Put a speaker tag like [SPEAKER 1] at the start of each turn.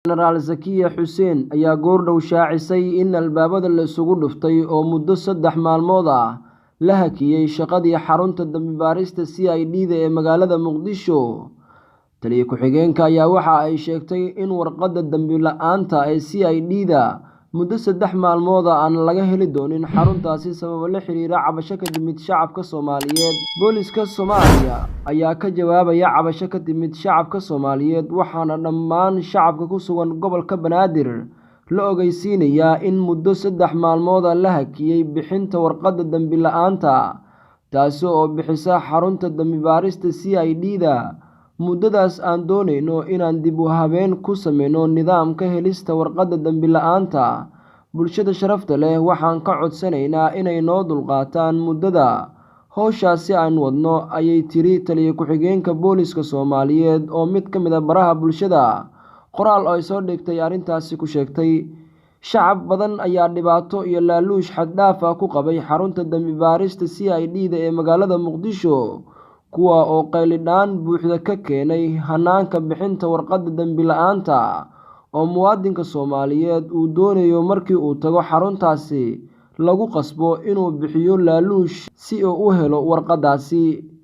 [SPEAKER 1] Jenaraal Zakiya Xuseen ayaa goordhow shaacisay in albaabada la isugu dhuftay oo muddo 3 maalmood ah la hakiyay shaqadii xarunta dambi-baarista CID-da ee magaalada Muqdisho. Taliye ku-xigeenka ayaa waxa ay sheegtay in warqadda dambi la'aanta ee CID-da muddo 3 maalmood ah aan laga heli doonin xaruntaasi sababo la xiriira cabasho ka timid shacabka Soomaaliyeed. Booliska Soomaaliya ayaa ka jawaabaya cabasho ka timid shacabka Soomaaliyeed, waxaana dhammaan shacabka ku sugan gobolka Banaadir la ogeysiinayaa in muddo 3 maalmood ah la hakiyay bixinta warqadda dambi la'aanta, taasi oo bixisa xarunta dambi-baarista CID-da. Muddadaas aan dooneyno inaan dib u habeyn ku sameyno nidaamka helista warqadda dambi la'aanta. Bulshada sharafta leh waxaan ka codsanaynaa inay noo dulqaataan muddada howshaasi aan wadno, ayay tiri taliye ku-xigeenka booliska Soomaaliyeed oo mid ka mid ah baraha bulshada qoraal ay soo dhigtay arrintaasi ku sheegtay. Shacab badan ayaa dhibaato iyo laaluush xad dhaaf ah ku qabay xarunta dambi-baarista CID-da ee magaalada Muqdisho, kuwaa oo qaylo-dhaan buuxda ka keenay hanaanka bixinta warqadda dambi la'aanta oo muwaadinka Soomaaliyeed uu doonayo markii uu tago xaruntaasi lagu qasbo inuu bixiyo laaluush si uu u helo warqaddaasi.